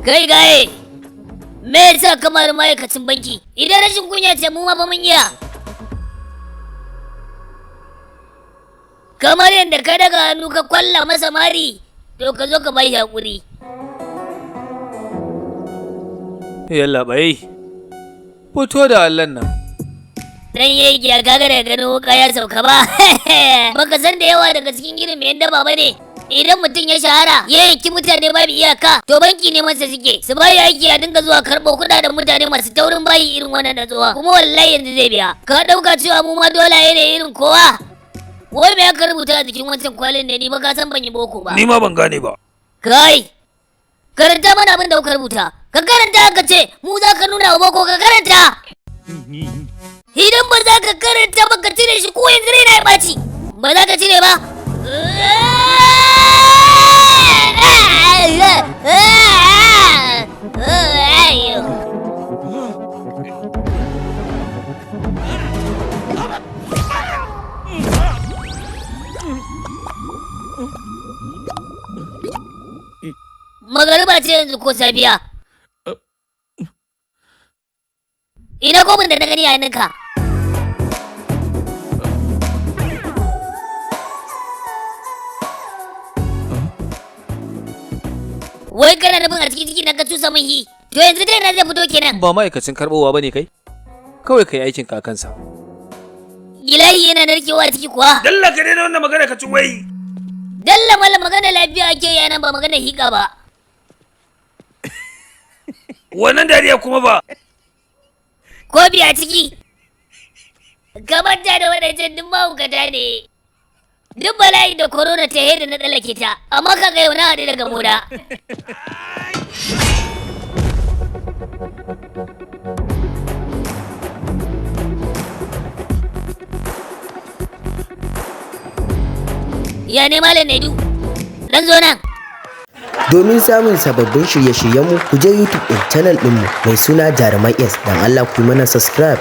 Kai gaye, me yasa kamar ma'aikacin banki? Idan rashin kunya ce mu ma fa mun iya. Kamar yadda ka daga hannu ka kwalla masa mari, to ka zo ka bai haƙuri. Yalla bai. Fito da allon nan. Dan yayi giya kaga daga ganin wuka ya sauka ba. Baka san da yawa daga cikin irin mai daba ba ne. Idan mutum ya shahara ya yanki mutane babu iyaka, to banki ne masa suke. Su bayi aiki a dinga zuwa karɓo kuɗaɗen mutane masu taurin bayi irin wannan natsuwa. Kuma wallahi yanzu zai biya. Ka ɗauka cewa mu ma dolaye ne irin kowa. Wai me aka rubuta a jikin wancan kwalin ne? Ni ba ka san ban yi boko ba. Ni ma ban gane ba. Kai! Karanta mana abin da kuka rubuta. Ka karanta ka ce mu za ka nuna wa boko, ka karanta. Idan ba za ka karanta ba ka cire shi ko yanzu raina ya ɓaci. Ba za ka cire ba. Magariba ce yanzu ko safiya? Ina kofin da na gani a hannunka? Wai kana nufin a cikin ciki na ka cusa min hi? To yanzu dai na zai fito kenan. Ba ma'aikacin karɓowa ba ne kai? Kawai kai aikin ka kansa. Gilahi yana narkewa a ciki kuwa. Dalla ka daina wannan magana ka ci wai. Dalla mala magana lafiya ake yi nan ba magana hika ba. Wannan dariya kuma ba. Kofi a ciki. Kamar ta da waɗancan duk mahaukata ne. Duk bala'i da korona ta yadda na tsallake ta, amma kaga yau na haɗu daga moda. Ya ne Malam Naidu? Dan zo nan. Domin samun sababbin shirye-shiryenmu, ku je YouTube ɗin channel ɗinmu mai suna Jarumai S. Don Allah ku yi mana subscribe.